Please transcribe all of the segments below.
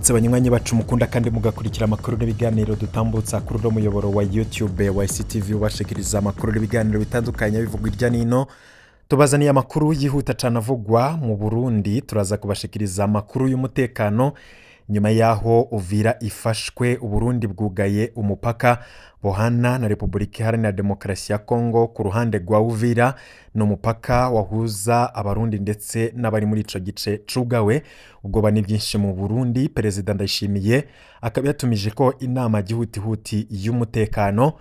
Mwaramutse banywanyi bacu mukunda kandi mugakurikira amakuru n'ibiganiro dutambutsa kuri uno muyoboro wa YouTube wa ICTV, ubashikiriza amakuru n'ibiganiro bitandukanye bivugwa irya nino. Tubazaniye amakuru yihuta cyane avugwa mu Burundi. Turaza kubashikiriza amakuru y'umutekano nyuma y'aho Uvira ifashwe, Uburundi bwugaye umupaka buhana na Repubulika Iharanira Demokarasi ya Kongo ku ruhande rwa Uvira. Ni umupaka wahuza Abarundi ndetse n'abari muri ico gice cugawe. Ubwoba ni bwinshi mu Burundi. Perezida Ndayishimiye akaba yatumije ko inama gihutihuti y'umutekano.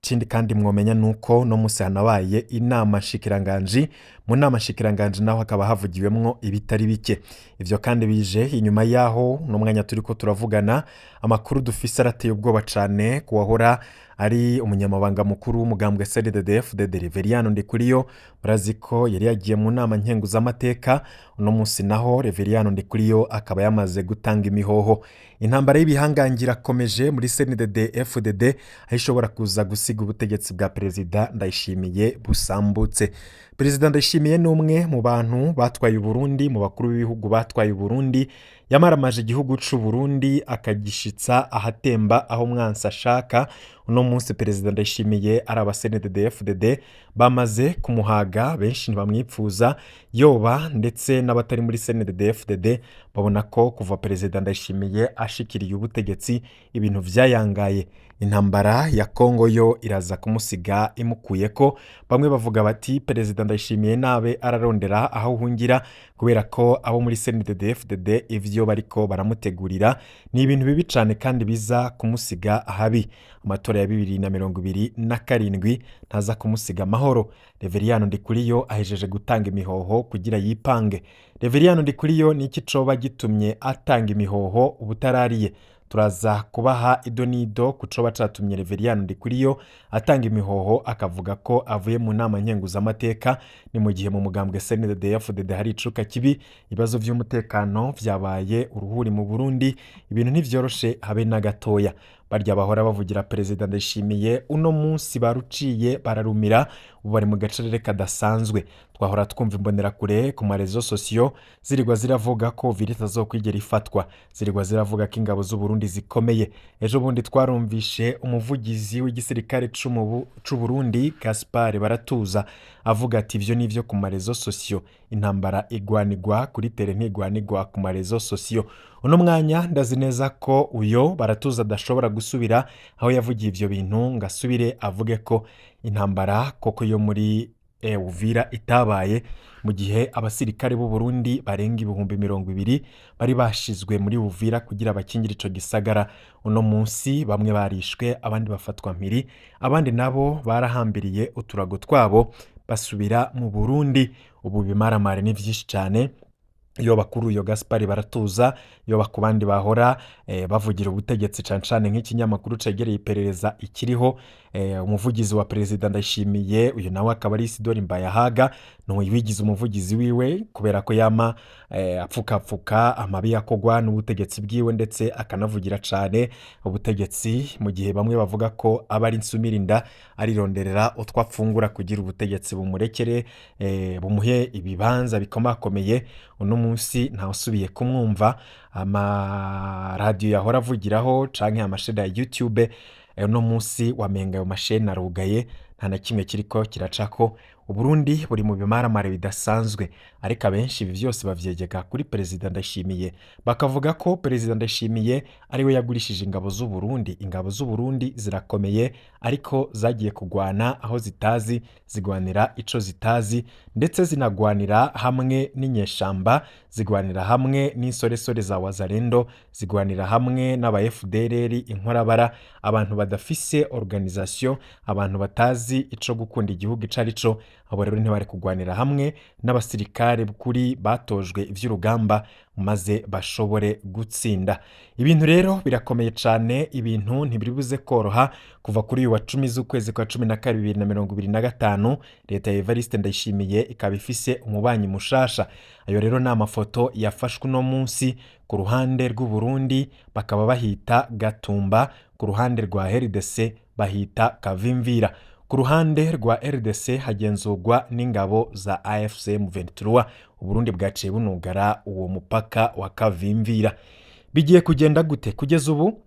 Ikindi kandi mwomenya nuko no musi hanabaye inama nshikiranganji. Mu nama nshikiranganji naho hakaba havugiwemwo ibitari bike. Ivyo kandi bije inyuma yaho n'umwanya turiko turavugana, amakuru dufise arateye ubwoba cane kuwahora ari umunyamabanga mukuru w'umugambwe CNDD-FDD, Reveriyano Ndikuriyo. Murazi ko yari yagiye mu nama nkenguzamateka. Uno munsi naho Reveriyano Ndikuriyo akaba yamaze gutanga imihoho. Intambara y'ibihangange irakomeje muri CNDD-FDD, aho ishobora kuza gusiga ubutegetsi bwa Perezida Ndayishimiye busambutse. Perezida Ndayishimiye ni umwe mu bantu batwaye Uburundi, mu bakuru b'ibihugu batwaye Uburundi, yamaramaje igihugu c'u Burundi akagishitsa ahatemba aho umwansi ashaka. Uno munsi Perezida Ndayishimiye ari aba CNDD-FDD bamaze kumuhaga, benshi ntibamwipfuza, yoba ndetse n'abatari muri CNDD-FDD babona ko kuva Perezida Ndayishimiye ashikiriye ubutegetsi ibintu vyayangaye. Intambara ya Kongo yo iraza kumusiga imukuyeko. Bamwe bavuga bati Perezida Ndayishimiye nabe ararondera aho uhungira, kubera ko abo muri CNDD-FDD ivyo bariko baramutegurira ni ibintu bibi cane kandi biza kumusiga ahabi. Amatora ya 2027 ntaza kumusiga amahoro. Reveriyano Ndikuriyo ahejeje gutanga imihoho kugira yipange. Reveriyano Ndikuriyo ni iki coba gitumye atanga imihoho ubutarariye? Turaza kubaha idonido ku coba catumye Reveriyano Ndikuriyo atanga imihoho, akavuga ko avuye mu nama nkenguzamateka. Ni mu gihe mu mugambwe CNDD-FDD hari icuka kibi, ibibazo vy'umutekano vyabaye uruhuri mu Burundi, ibintu ntivyoroshe habe na gatoya. Barya bahora bavugira Perezida Ndayishimiye uno munsi baruciye bararumira, ubu bari mu gacerere kadasanzwe. Twahora twumva imbonerakure ku ma réseaux sociaux zirirwa ziravuga ko Uvira itazokwigera ifatwa, zirirwa ziravuga ko ingabo z'u Burundi zikomeye. Ejo bundi twarumvishe umuvugizi w'igisirikare c'u Burundi, Gaspard Baratuza, avuga ati ivyo nivyo ku ma réseaux sociaux, intambara igwanigwa kuri terrain, ntigwanigwa ku ma réseaux sociaux. Uno mwanya ndazi neza ko uyo Baratuza adashobora gusubira aho yavugiye ivyo bintu ngo asubire avuge ko intambara koko yo muri Uvira itabaye, mu gihe abasirikare b'u Burundi barenga 20,000 bari bashizwe muri Uvira kugira bakingire ico gisagara. Uno munsi bamwe barishwe, abandi bafatwa mpiri, abandi nabo barahambiriye uturago twabo basubira mu Burundi. Ubu bimaramare ni vyinshi cane, yoba kuri uyo Gaspari Baratuza, yoba ku bandi bahora bavugira ubutegetsi, cane cane nk'ikinyamakuru cegereye iperereza ikiriho. Umuvugizi wa Perezida Ndayishimiye uyu nawe akaba ari Isidori Mbayahaga, wigize umuvugizi wiwe kubera ko yama apfukapfuka amabi yakogwa n'ubutegetsi bwiwe, ndetse akanavugira cane ubutegetsi, mu gihe bamwe bavuga ko aba ari insumirinda, arironderera utwo afungura kugira ubutegetsi bumurekere, bumuhe ibibanza bikomakomeye. Uno munsi ntawusubiye kumwumva. Amaradiyo yahora avugiraho canke amasheni ya YouTube, uno munsi wamenga ayo masheni arugaye, nta na kimwe kiriko kiracako. Uburundi buri mu bimaramare bidasanzwe, ariko abenshi ibi vyose bavyegeka kuri Perezida Ndayishimiye, bakavuga ko Perezida Ndayishimiye ariwe yagurishije ingabo z'u Burundi. Ingabo z'u Burundi zirakomeye, ariko zagiye kugwana aho zitazi, zigwanira ico zitazi, ndetse zinagwanira hamwe n'inyeshamba, zigwanira hamwe n'insoresore za Wazalendo, zigwanira hamwe n'aba FDLR, inkorabara, abantu badafise organisation, abantu batazi ico gukunda igihugu ico arico. Abo rero ntibari kugwanira hamwe n'abasirikare kuri batojwe ivy'urugamba maze bashobore gutsinda. Ibintu rero birakomeye cane, ibintu ntibiribuze koroha. Kuva kuri uyu wa 10 z'ukwezi kwa 12 2025, leta ya Evariste Ndayishimiye ikaba ifise umubanyi mushasha. Ayo rero ni amafoto yafashwe uno munsi ku ruhande rw'u Burundi, bakaba bahita Gatumba, ku ruhande rwa RDC bahita Kavimvira. Ku ruhande rwa RDC hagenzurwa n'ingabo za AFC M23. Uburundi bwaciye bunugara uwo mupaka wa Kavimvira. Bigiye kugenda gute? Kugeza ubu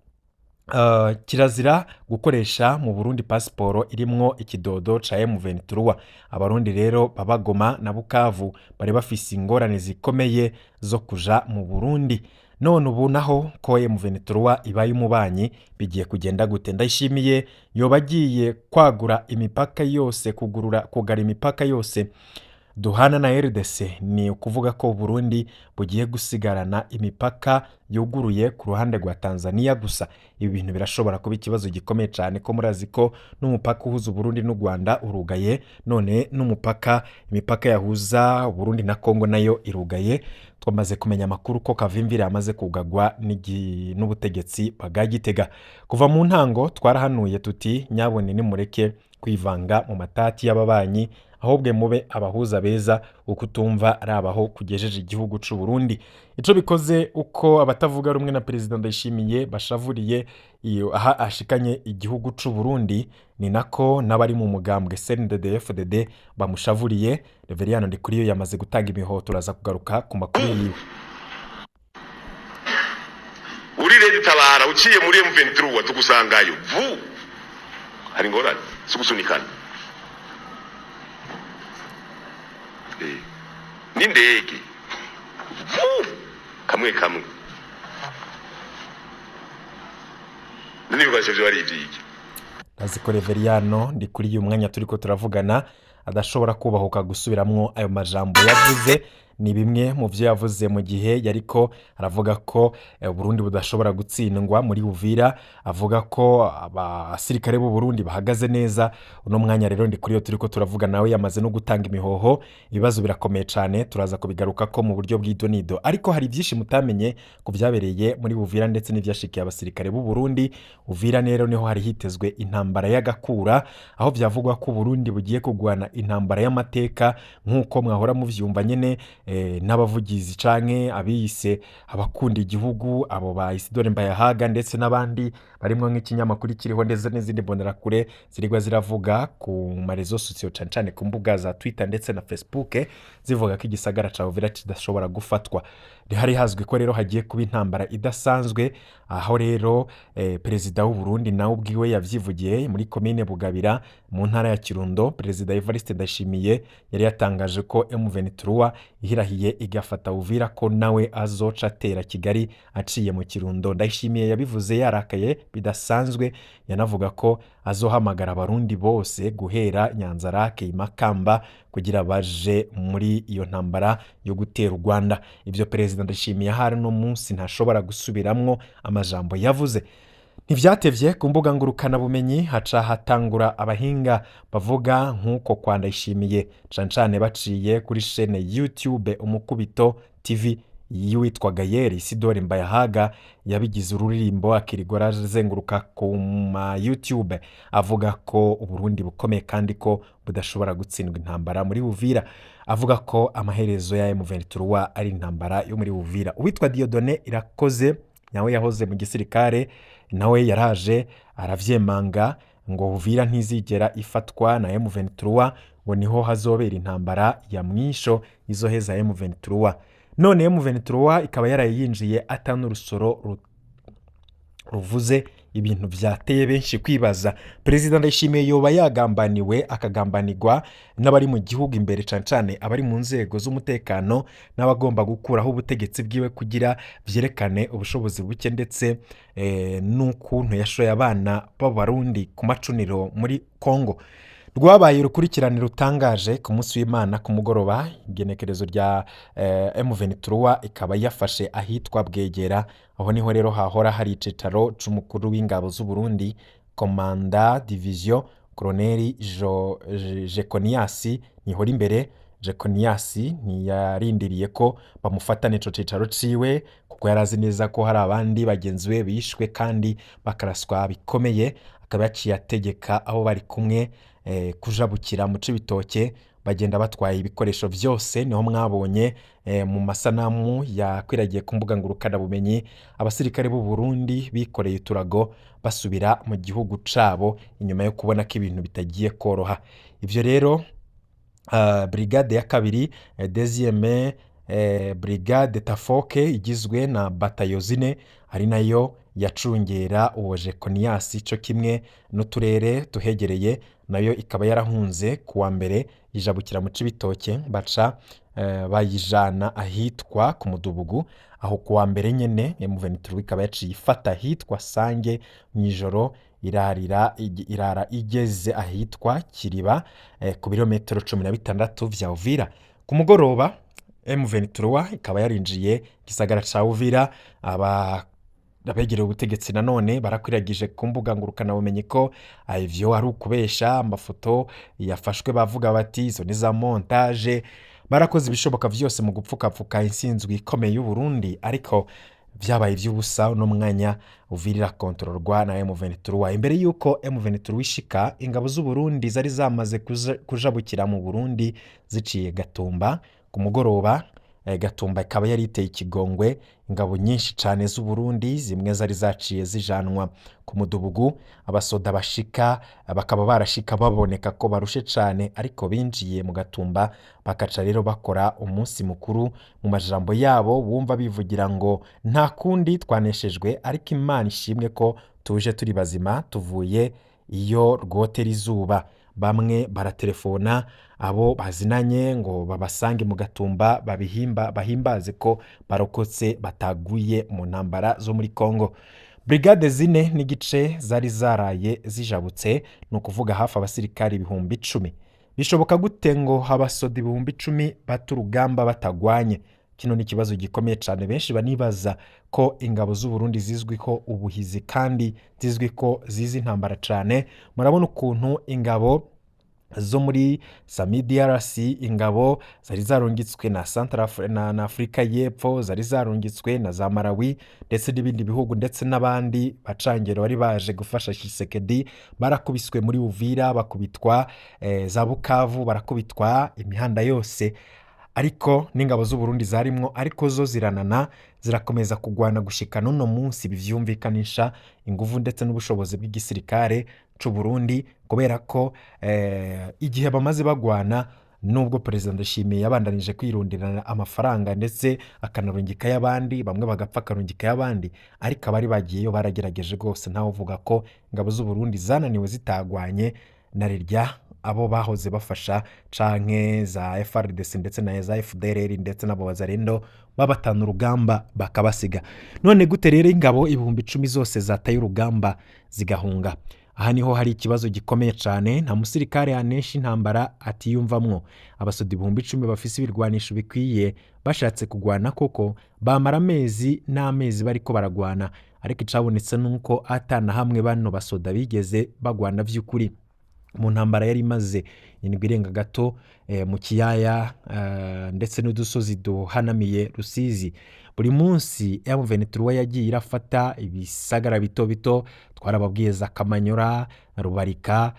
kirazira gukoresha mu Burundi pasiporo irimwo ikidodo ca M23. Abarundi rero baba Goma na Bukavu bari bafise ingorane zikomeye zo kuja mu Burundi. None ubu naho ko M23 ibaye umubanyi, bigiye kugenda gute? Ndayishimiye yoba agiye kwagura imipaka yose, kugurura, kugara imipaka yose duhana na RDC. Ni ukuvuga ko Burundi bugiye gusigarana imipaka yuguruye ku ruhande rwa Tanzania gusa. Ibi bintu birashobora kuba ikibazo gikomeye cyane, ko murazi ko n'umupaka uhuza Burundi n'u Rwanda urugaye, none n'umupaka, imipaka yahuza Burundi na Kongo nayo irugaye. Twamaze kumenya amakuru ko Kavimvira yamaze kugagwa n'ubutegetsi bwa Gitega. Kuva mu ntango twarahanuye tuti: "Nyabone nimureke kwivanga mu matati y'ababanyi, ahubwo mube abahuza beza." Uko utumva arabaho kugejeje igihugu c'u Burundi. Ico bikoze, uko abatavuga rumwe na Perezida Ndayishimiye bashavuriye iyo aha ashikanye igihugu c'u Burundi, ni nako n'abari mu mugambwe CNDD-FDD bamushavuriye. Reveriyano Ndikuriyo yamaze gutanga imihoho, turaza kugaruka ku makuru yiwe. Uri rero tabara uciye muri M23 tugusangayo vu, hari ingorane si gusunikana n'indege vu kamwe kamwe n'ibikoresho vyo ari ivyiki. Ndazi ko Reveriyano Ndikuriye uyu mwanya turiko turavugana adashobora kubahuka gusubiramwo ayo majambo yavuze. Ni bimwe mu byo yavuze mu gihe yariko aravuga ko Burundi budashobora gutsindwa muri Uvira, avuga ko abasirikare b'u Burundi bahagaze neza. Uno mwanya rero Ndikuriyo turiko turavuga nawe yamaze no gutanga imihoho. Ibibazo birakomeye cyane, turaza kubigaruka ko mu buryo bw'idonido, ariko hari byinshi mutamenye ku byabereye muri Uvira ndetse n'ivyashikiye abasirikare b'u Burundi. Uvira rero niho hari hitezwe intambara y'agakura, aho byavugwa ko Burundi bugiye kugwana intambara y'amateka, nk'uko mwahora muvyumva nyene n'abavugizi canke abiyise abakunda igihugu, abo ba Isidore Mbayahaga ndetse n'abandi barimwo nk'ikinyamakuru kiriho ndetse n'izindi mbonerakure zirigwa ziravuga ku ma réseaux sociaux, cane cane ku mbuga za Twitter ndetse na Facebook, zivuga ko igisagara ca Uvira kidashobora gufatwa. Hari hazwi ko rero hagiye kuba intambara idasanzwe, aho rero perezida w'u Burundi nawe ubwiwe yavyivugiye muri komine Bugabira mu ntara ya Kirundo. Perezida Evariste Ndayishimiye yari yatangaje ko M23 ihirahiye igafata Uvira, ko nawe azoca atera Kigali aciye mu Kirundo. Ndayishimiye yabivuze yarakaye bidasanzwe, yanavuga ko azohamagara abarundi bose guhera Nyanzarake, Makamba, kugira baje muri iyo ntambara yo gutera u Rwanda. Ibyo Perezida Ndayishimiye ahari no munsi ntashobora gusubiramwo amajambo yavuze. Ntivyatevye, ku mbuga ngurukanabumenyi haca hatangura abahinga bavuga nk'uko kwa Ndayishimiye, cane cane baciye kuri chaîne YouTube Umukubito TV y'uwitwa Gayeri Isidore Mbayahaga. Yabigize ururirimbo, akirirwa arazenguruka ku ma YouTube avuga ko Uburundi bukomeye kandi ko budashobora gutsindwa intambara muri Uvira, avuga ko amaherezo ya M23 ari intambara yo muri Uvira. Uwitwa Dieudonné Irakoze nawe yahoze mu gisirikare, nawe yaraje aravyemanga ngo Uvira ntizigera ifatwa na M23, ngo niho hazobera intambara ya mwisho izoheza M23. None M23 ikaba yarayinjiye ata n'urusoro ruvuze, ibintu vyateye benshi kwibaza. Perezida Ndayishimiye yoba yagambaniwe, akagambanirwa n'abari mu gihugu imbere, cane cane abari mu nzego z'umutekano n'abagomba gukuraho ubutegetsi bwiwe kugira vyerekane ubushobozi buke ndetse n'ukuntu yashoye abana b'Abarundi ku macuniro muri Congo. Rwabaye urukurikirane rutangaje ku munsi w'Imana ku mugoroba, igenekerezo rya M23 ikaba yafashe ahitwa Bwegera. Aho niho rero hahora hari icicaro c'umukuru w'ingabo z'u Burundi, commandant division Colonel Jeconias nihora imbere. Jeconias ntiyarindiriye ko bamufatana ico cicaro ciwe, kuko yari azi neza ko hari abandi bagenzi be bishwe kandi bakaraswa bikomeye. Akaba yaciye ategeka abo bari kumwe kujabukira mu Cibitoke, bagenda batwaye ibikoresho vyose. Niho mwabonye mu masanamu yakwiragiye ku mbuga ngurukanabumenyi abasirikare b'u Burundi bikoreye uturago basubira mu gihugu cabo inyuma yo kubona ko ibintu bitagiye koroha. Ivyo rero brigade ya kabiri, deuxième Brigade Tafoke igizwe na batayo zine ari nayo yacungera uwo Jekoniyasi cyo kimwe n'uturere tuhegereye, nayo ikaba yarahunze kuwa mbere ijabukira mu Cibitoke, baca bayijana ahitwa ku Mudubugu. Aho kuwa mbere nyene M23 ikaba yaciye ifata ahitwa Sange mw'ijoro, irara igeze ahitwa Kiriba, ku birometero 16 vya Uvira. Ku mugoroba M23 ikaba yarinjiye gisagara ca Uvira. Abegereye ubutegetsi nanone barakwiragije ku mbuga ngurukanabumenyi ko ivyo ari ukubesha, amafoto yafashwe bavuga bati izo ni za montage. Barakoze ibishoboka vyose mu gupfukapfuka insinzwi ikomeye y'u Burundi, ariko vyabaye ivy'ubusa. Uno mwanya Uvira irakontororwa na M23. Imbere y'uko M23 ishika, ingabo z'u Burundi zari zamaze kujabukira mu Burundi ziciye Gatumba ku mugoroba. Gatumba ikaba yari iteye ikigongwe ingabo nyinshi cane z'u Burundi, zimwe zari zaciye zijanwa ku Mudubugu. Abasoda bashika bakaba barashika baboneka ko barushe cane, ariko binjiye mu Gatumba bakaca rero bakora umunsi mukuru. Mu majambo yabo bumva bivugira ngo nta kundi twaneshejwe, ariko Imana ishimwe ko tuje turi bazima, tuvuye iyo rwotera izuba. Bamwe baratelefona abo bazinanye ngo babasange mu Gatumba babihimba bahimbaze ko barokotse bataguye mu ntambara zo muri Congo. Brigade zine n'igice zari zaraye zijabutse, ni ukuvuga hafi abasirikari 10,000. Bishoboka gute ngo abasoda 10,000 bata urugamba batagwanye? Kino ni ikibazo gikomeye cyane benshi banibaza, ko ingabo z'u Burundi zizwi ko ubuhizi kandi zizwi ko zizi intambara cyane. Murabona ukuntu ingabo zo muri SAMIDRC, ingabo zari zarungitswe na Central na Afurika y'Epfo, zari zarungitswe na za Malawi ndetse n'ibindi bihugu, ndetse n'abandi bacangero bari baje gufasha Tshisekedi, barakubiswe muri Uvira, bakubitwa za Bukavu, barakubitwa imihanda yose, ariko n'ingabo z'u Burundi zarimwo, ariko zo ziranana zirakomeza kugwana gushika n'uno munsi. Bivyumvikanisha inguvu ndetse n'ubushobozi bw'igisirikare c'u Burundi, kubera ko igihe bamaze bagwana, nubwo Perezida Ndayishimiye yabandanije kwirundirana amafaranga ndetse akanarungika y'abandi, bamwe bagapfa akarungika y'abandi, ariko abari bagiyeyo baragerageje rwose. Ntawe uvuga ko ingabo z'u Burundi zananiwe zitagwanye na rirya abo bahoze bafasha canke za FARDC ndetse na za FDLR ndetse n'abo Bazarendo babatana urugamba bakabasiga. None gute rero ingabo 10,000 zose zataye urugamba zigahunga? Aha niho hari ikibazo gikomeye cyane. Nta musirikare yanesha intambara atiyumvamwo. Abasoda 10,000 bafise ibirwanisho bikwiye bashatse kugwana koko bamara amezi n'amezi bariko baragwana, ariko icabonetse nuko atana hamwe bano basoda bigeze bagwana vy'ukuri mu ntambara yari imaze indwi irenga gato mu kiyaya ndetse n'udusozi duhanamiye Rusizi. Buri munsi M23 yagiye irafata ibisagara bito bito, twarababwiye za Kamanyora, Rubarika,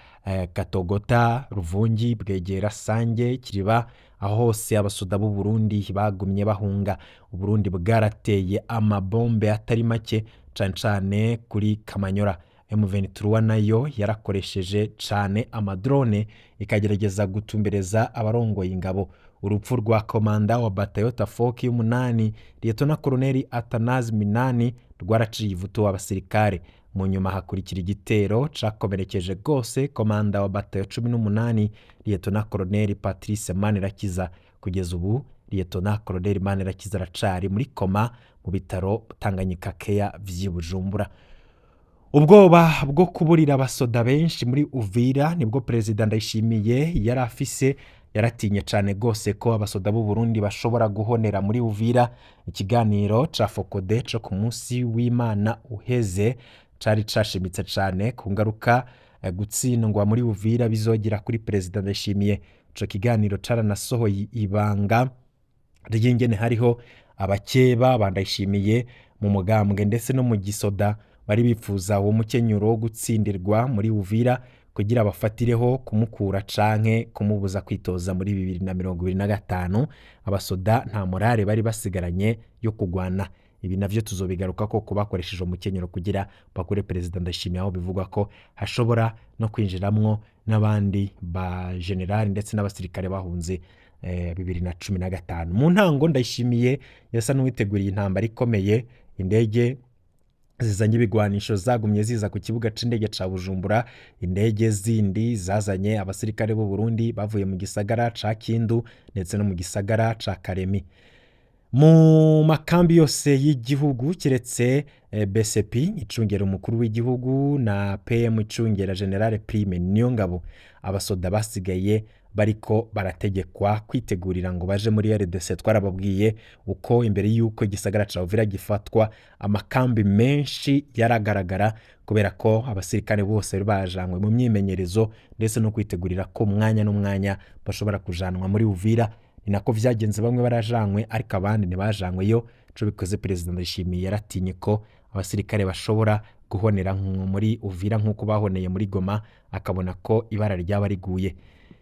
Katogota, Ruvungi, Bwegera, Sange, Kiriba, aho hose abasoda b'u Burundi bagumye bahunga. Uburundi bwarateye amabombe atari make cane cane kuri Kamanyora. M23 nayo yarakoresheje cane amadrone ikagerageza gutumbereza abarongoye ingabo. Urupfu rwa komanda wa batayo Tafoki y'umunani, Liyetona Koloneli Atanazi Minani, rwaraciye ivutu abasirikare. Mu nyuma hakurikira igitero cakomerekeje rwose komanda wa batayo 18, Liyetona Koloneli Patrice Manirakiza. Kugeza ubu Liyetona Koloneli Manirakiza aracari muri koma mu bitaro Tanganyika Care vy'i Bujumbura. Ubwoba bwo kuburira abasoda benshi muri Uvira nibwo Perezida Ndayishimiye yari afise. Yaratinye cane gose ko abasoda b'u Burundi bashobora guhonera muri Uvira. Ikiganiro ca Fokode co ku munsi w'Imana uheze cari cashimitse cane ku ngaruka gutsindwa muri Uvira bizogira kuri Perezida Ndayishimiye. Ico kiganiro caranasohoye ibanga ry'ingene hariho abakeba ba Ndayishimiye mu mugambwe ndetse no mu gisoda bari bifuza uwo mukenyuro wo gutsindirwa muri Uvira kugira bafatireho kumukura canke kumubuza kwitoza muri 2025. Abasoda nta morale bari basigaranye yo kugwana. Ibi navyo tuzobigaruka ko kubakoresheje umukenyero kugira bakure Perezida Ndayishimiye, aho bivugwa ko hashobora no kwinjiramwo n'abandi ba generali ndetse n'abasirikare bahunze 2015. Mu ntango Ndayishimiye yasa n'uwiteguriye intambara ikomeye. Indege zizanye ibigwanisho zagumye ziza ku kibuga c'indege ca Bujumbura. Indege zindi zazanye abasirikare b'u Burundi bavuye mu gisagara ca Kindu ndetse no mu gisagara ca Karemi. Mu makambi yose y'igihugu kiretse BCP icungera umukuru w'igihugu na PM icungera General Prime Niyongabo, abasoda basigaye bariko barategekwa kwitegurira ngo baje muri RDC. Twarababwiye uko imbere y'uko igisagara ca Uvira gifatwa amakambi menshi yaragaragara, kubera ko abasirikare bose bajanywe mu myimenyerezo ndetse no kwitegurira ko umwanya n'umwanya bashobora kujanwa muri Uvira. Ni nako vyagenze, bamwe barajanywe ariko abandi ntibajanyweyo. Ico bikoze, Perezida Ndayishimiye yaratinye ko abasirikare bashobora guhonera muri Uvira nk'uko bahoneye muri Goma, akabona ko ibara ryaba riguye.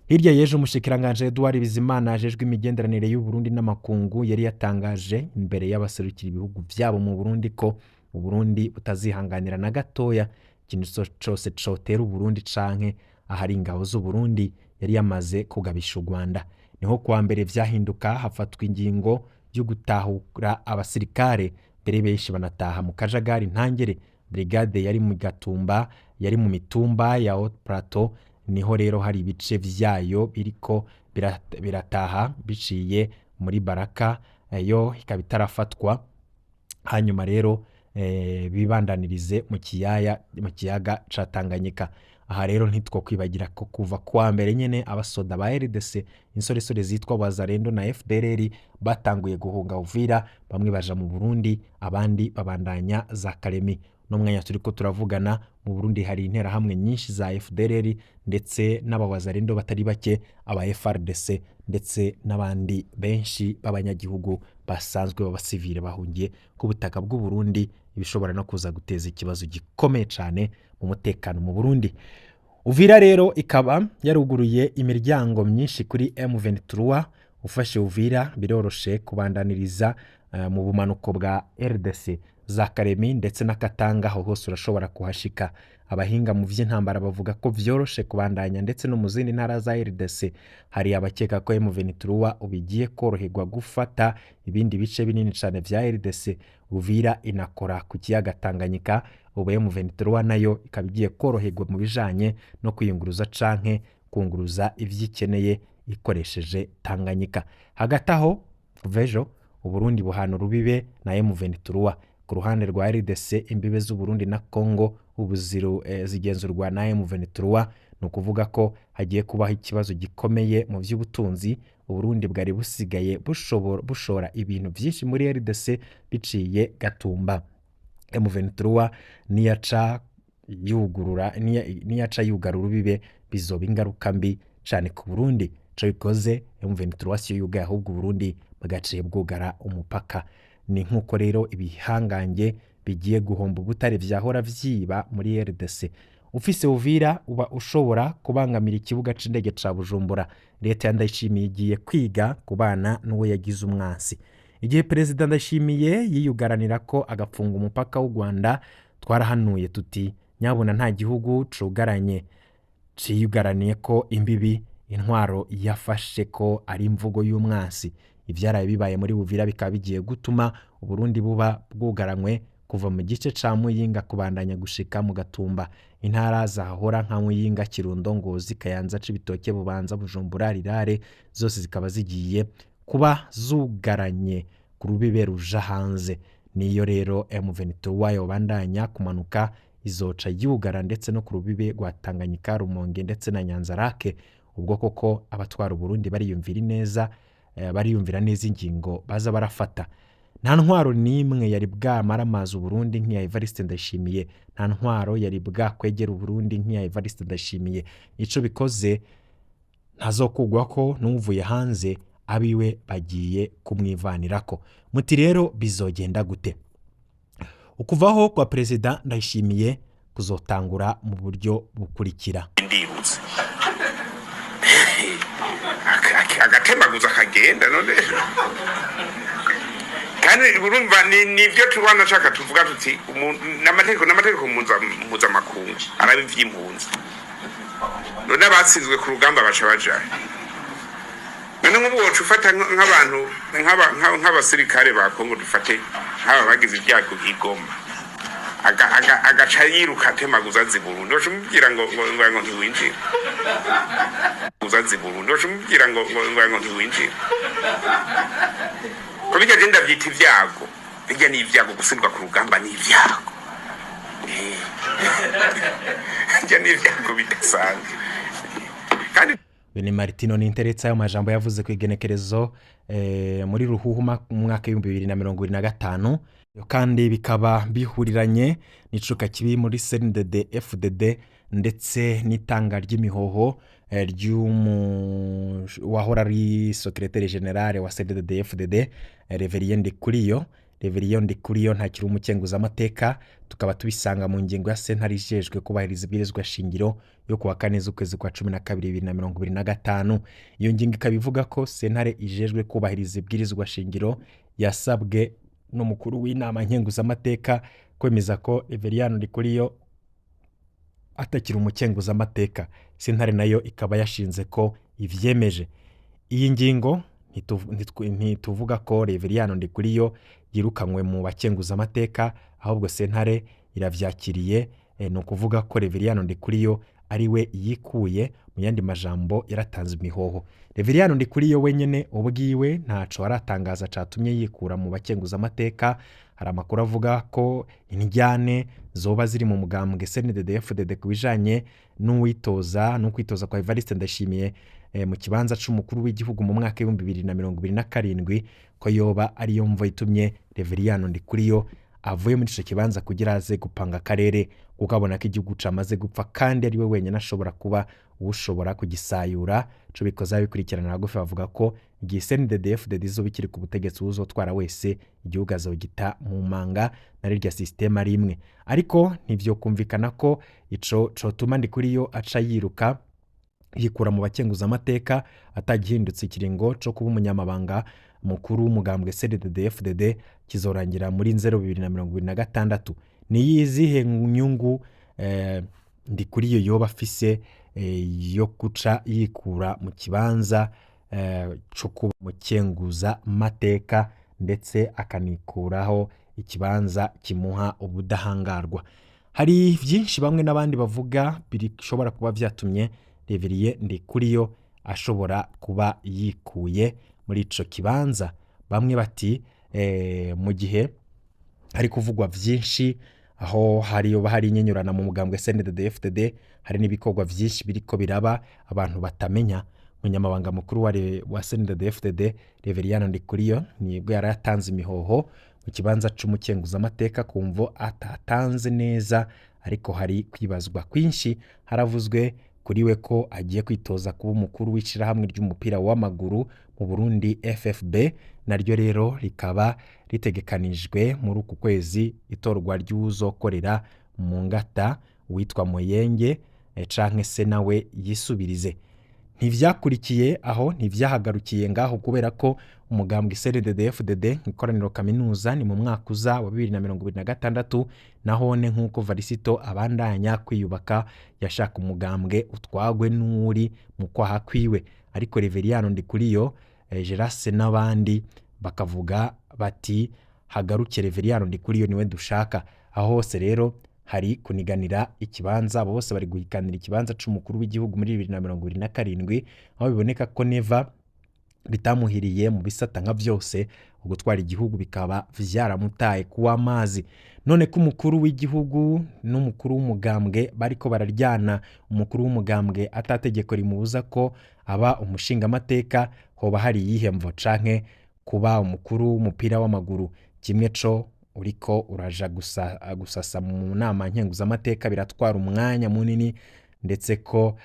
Hirya y'ejo, umushikiranganje Edouard Bizimana ajejwe imigenderanire y'u Burundi n'amakungu yari yatangaje imbere y'abaserukira ibihugu vyabo mu Burundi ko Uburundi butazihanganira na gatoya ikintu cose cotera Uburundi canke ahari ingabo z'u Burundi. Yari yamaze kugabisha u Rwanda. Niho kuwa mbere vyahinduka, hafatwa ingingo yo gutahura abasirikare, mbere benshi banataha mu kajagari ntangere. Brigade yari mu Gatumba, yari mu mitumba ya Haut Plateau, niho rero hari ibice vyayo biriko birataha biciye muri Baraka, yo ikaba itarafatwa. Hanyuma rero bibandanirize mu kiyaya, mu kiyaga ca Tanganyika. Aha rero ntitwo kwibagira ko kuva kuwa mbere nyene abasoda ba RDC, insoresore zitwa Wazalendo na FDLR, batanguye guhunga Uvira, bamwe baja mu Burundi, abandi babandanya za Kalemi. No mwanya turiko turavugana, mu Burundi hari interahamwe nyinshi za FDLR ndetse n'abawazalendo batari bake, aba FRDC ndetse n'abandi benshi b'abanyagihugu basanzwe b'abasivile bahungiye ku butaka bw'u Burundi, ibishobora no kuza guteza ikibazo gikomeye cyane mu mutekano mu Burundi. Uvira rero ikaba yaruguruye imiryango myinshi kuri M23. Ufashe Uvira biroroshe kubandaniriza mu bumanuko bwa RDC, za Karemi ndetse na Katanga, aho hose urashobora kuhashika. Abahinga mu vy'intambara bavuga ko vyoroshe kubandanya ndetse no mu zindi ntara za RDC. Hari abakeka ko M23 ubigiye koroherwa gufata ibindi bice binini cane vya RDC. Uvira inakora ku kiyaga Tanganyika, ubu M23 nayo ikaba igiye koroherwa mu bijanye no kwiyunguruza canke kunguruza ivyikeneye ikoresheje Tanganyika. Hagati aho, kuva ejo Uburundi buhana urubibe na M23. Ku ruhande rwa RDC, imbibe z'u Burundi na Congo ubu zigenzurwa na M23. Ni ukuvuga ko hagiye kubaho ikibazo gikomeye mu by'ubutunzi. Uburundi bwari busigaye bushora ibintu byinshi muri RDC biciye Gatumba. M23 niyaca yugurura, niyaca yugara urubibe, bizoba ingaruka mbi cane ku Burundi. Ico bikoze, M23 siyo yugaye, ahubwo Burundi bwaciye bwugara umupaka. Ni nk'uko rero ibihangange bigiye guhomba ubutare vyahora vyiba muri RDC. Ufise Uvira uba ushobora kubangamira ikibuga c'indege ca Bujumbura. Leta ya Ndayishimiye igiye kwiga kubana n'uwo yagize umwansi. Igihe Perezida Ndayishimiye yiyugaranira ko agapfunga umupaka w'u Rwanda, twarahanuye tuti: "Nyabuna nta gihugu cugaranye ciyugaraniye ko imbibi intwaro yafashe ko ari imvugo y'umwansi." Ivyaraye bibaye muri Uvira bikaba bigiye gutuma Uburundi buba bwugaranywe kuva mu gice ca Muyinga kubandanya gushika mu Gatumba. Intara zahora nka Muyinga, Kirundo, Ngozi, Kayanza, Cibitoke, Bubanza, Bujumbura, Rirare, zose zikaba zigiye kuba zugaranye ku rubibe ruja hanze. Niyo rero M23 yobandanya kumanuka, izoca yugara ndetse no ku rubibe rwa Tanganyika, Rumonge ndetse na Nyanzarake. Ubwo koko abatwara Uburundi bariyumvira neza, bariyumvira neza ingingo baza barafata. Nta ntwaro n'imwe yari bwamaramaza Uburundi nk'iya Evariste Ndayishimiye, nta ntwaro yari bwakwegera Uburundi nk'iya Evariste Ndayishimiye. Ico bikoze ntazokugwa ko n'uvuye hanze, abiwe bagiye kumwivanirako. Muti rero bizogenda gute? Ukuvaho kwa Perezida Ndayishimiye kuzotangura mu buryo bukurikira. Ndirutse agatembaguza akagenda. None kandi urumva nivyo tubana shaka tuvuga tuti n'amategeko mpuzamakungu araba ivy'impunzi. None abatsinzwe ku rugamba baca bajahe? None nk'ubu woca ufata nk'abantu nk'abasirikare ba Kongo, dufate nk'aba bagize ibyago i Goma, agaca yiruka atemaguza aza i Burundi, woca umubwira ngo ntiwinjire, uzaza i Burundi, woca umubwira ngo ntiwinjire? Ko bijya je ndavyita ibyago, bijya ni ibyago, gutsindwa ku rugamba ni ibyago. Bijya ni ibyago bidasanzwe kandi. Uyu ni Martino Ninteretse. Ayo majambo yavuze ku igenekerezo muri Ruhuhuma mu mwaka w'2025, kandi bikaba bihuriranye n'icuka kibi muri CNDD FDD ndetse n'itanga ry'imihoho ry'umu wahora ari secrétaire général wa CNDD FDD, Reverien Ndikuriyo. Reverien Ndikuriyo ntakiri umukenguzamateka. Tukaba tubisanga mu ngingo ya sentare ijejwe kubahiriza ibwirizwa shingiro yo kuwa 4 z'ukwezi kwa 12 2025. Iyo ngingo ikaba ivuga ko sentare ijejwe kubahiriza ibwirizwa shingiro yasabwe n'umukuru w'inama nkenguzamateka kwemeza ko Reverien Ndikuriyo atakiri umukenguzamateka. Sentare nayo ikaba yashinze ko ivyemeje. Iyi ngingo ntituvuga ko Reverien Ndikuriyo yirukanywe mu bakenguzamateka, ahubwo sentare iravyakiriye. Ni ukuvuga ko Reverien Ndikuriyo ari we yikuye, mu yandi majambo yaratanze imihoho. Reverien Ndikuriyo wenyene ubwiwe ntaco aratangaza catumye yikura mu bakenguzamateka. Hari amakuru avuga ko indyane zoba ziri mu mugambwe CNDD-FDD ku bijanye n'uwitoza n'ukwitoza kwa Evariste Ndayishimiye mu kibanza c'umukuru w'igihugu mu mwaka w'2027, ko yoba ariyo mvo itumye Reverien Ndikuriyo avuye muri ico kibanza kugira aze gupanga akarere, kuko abona ko igihugu camaze gupfa kandi ari we wenyine ashobora kuba ushobora kugisayura. Ico bikoze, abikurikirana hagufi bavuga ko igihe CNDD-FDD izoba ikiri ku butegetsi, uwuzotwara wese igihugu azogita mu manga na rirya système ari imwe. Ariko ntivyokumvikana ko ico cotuma Ndikuriyo aca yiruka yikura mu bakenguzamateka atagihindutse. Ikiringo co kuba umunyamabanga mukuru w'umugambwe CNDD-FDD kizorangira muri 0 2026. Ni izihe nyungu Ndikuriyo yoba afise yo guca yikura mu kibanza co kuba umukenguza mateka, ndetse akanikuraho ikibanza kimuha ubudahangarwa? Hari byinshi bamwe n'abandi bavuga bishobora kuba vyatumye Reverien Ndikuriyo ashobora kuba yikuye muri ico kibanza. Bamwe bati mu gihe hari kuvugwa vyinshi, aho hari yoba hari inyenyurana mu mugambwe CNDD-FDD, hari n'ibikorwa vyinshi biriko biraba abantu batamenya. Umunyamabanga mukuru wa CNDD-FDD Reverien Ndikuriyo nibwo yari yatanze imihoho mu kibanza c'umukenguzamateka ku mvo atatanze neza, ariko hari kwibazwa kwinshi. Haravuzwe kuri we ko agiye kwitoza kuba umukuru w'ishirahamwe ry'umupira w'amaguru mu Burundi, FFB. Naryo rero rikaba ritegekanijwe muri uku kwezi itorwa ry'uwuzokorera mu ngata witwa Muyenge canke se nawe yisubirize. Ntivyakurikiye aho, ntivyahagarukiye ngaho, kubera ko umugambwe CNDD-FDD ikoraniro kaminuza ni mu mwaka uza wa 2026. Nahone nk'uko Varisito abandanya kwiyubaka, yashaka umugambwe utwagwe n'uri mu kwaha kwiwe. Ariko Reverien Ndikuriyo, Gerase n'abandi bakavuga bati hagaruke Reverien Ndikuriyo, niwe dushaka. Aho hose rero hari kuniganira ikibanza, abo bose bari guhiganira ikibanza c'umukuru w'igihugu muri 2027, aho biboneka ko Neva bitamuhiriye mu bisata nka byose, ugutwara igihugu bikaba vyaramutaye kuwa amazi. None ko umukuru w'igihugu n'umukuru w'umugambwe bariko bararyana, umukuru w'umugambwe atategeko rimubuza ko aba umushingamateka, hoba hari iyihe mvo? Canke kuba umukuru w'umupira w'amaguru, kimwe co uriko uraja gusa, gusasa mu nama nkenguzamateka biratwara umwanya munini, ndetse ko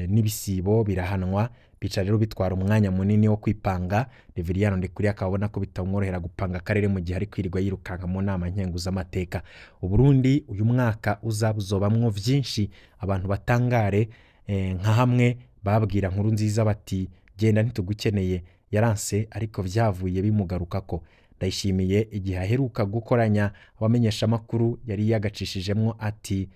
n'ibisibo birahanwa, bica rero bitwara umwanya munini wo kwipanga. Reverien Ndikuriyo akabona ko bitamworohera gupanga akarere mu gihe ari kwirirwa yirukanka mu nama nkenguzamateka. Uburundi uyu mwaka uzabuzobamwo vyinshi, abantu batangare. Nka hamwe babwira Nkuru Nziza bati genda ntitugukeneye, yaranse, ariko vyavuye bimugarukako. Ndayishimiye igihe aheruka gukoranya abamenyeshamakuru yari yagacishijemwo ati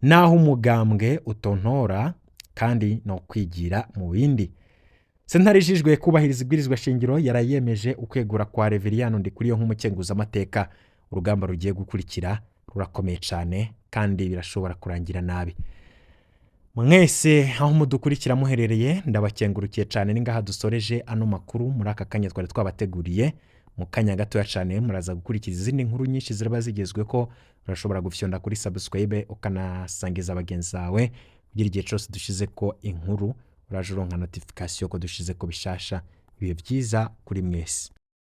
naho umugambwe utontora kandi no kwigira mu bindi. Sentare ijejwe kubahiriza ibwirizwa shingiro yarayemeje ukwegura kwa Reveriyano Ndikuriyo nk'umukenguzamateka. Urugamba rugiye gukurikira rurakomeye cyane kandi birashobora kurangira nabi. Mwese aho mudukurikira muherereye, ndabakengurukiye cyane. Ni ngaha dusoreje ano makuru muri aka kanya twari twabateguriye. Mu kanya gatoya cyane muraza gukurikiza izindi nkuru nyinshi ziraba zigezwe ko urashobora gufyonda kuri subscribe, ukanasangiza bagenzi bawe, kugira igihe cyose dushize ko inkuru uraje uronka notification ko dushize ko bishasha. Ibihe byiza kuri mwese.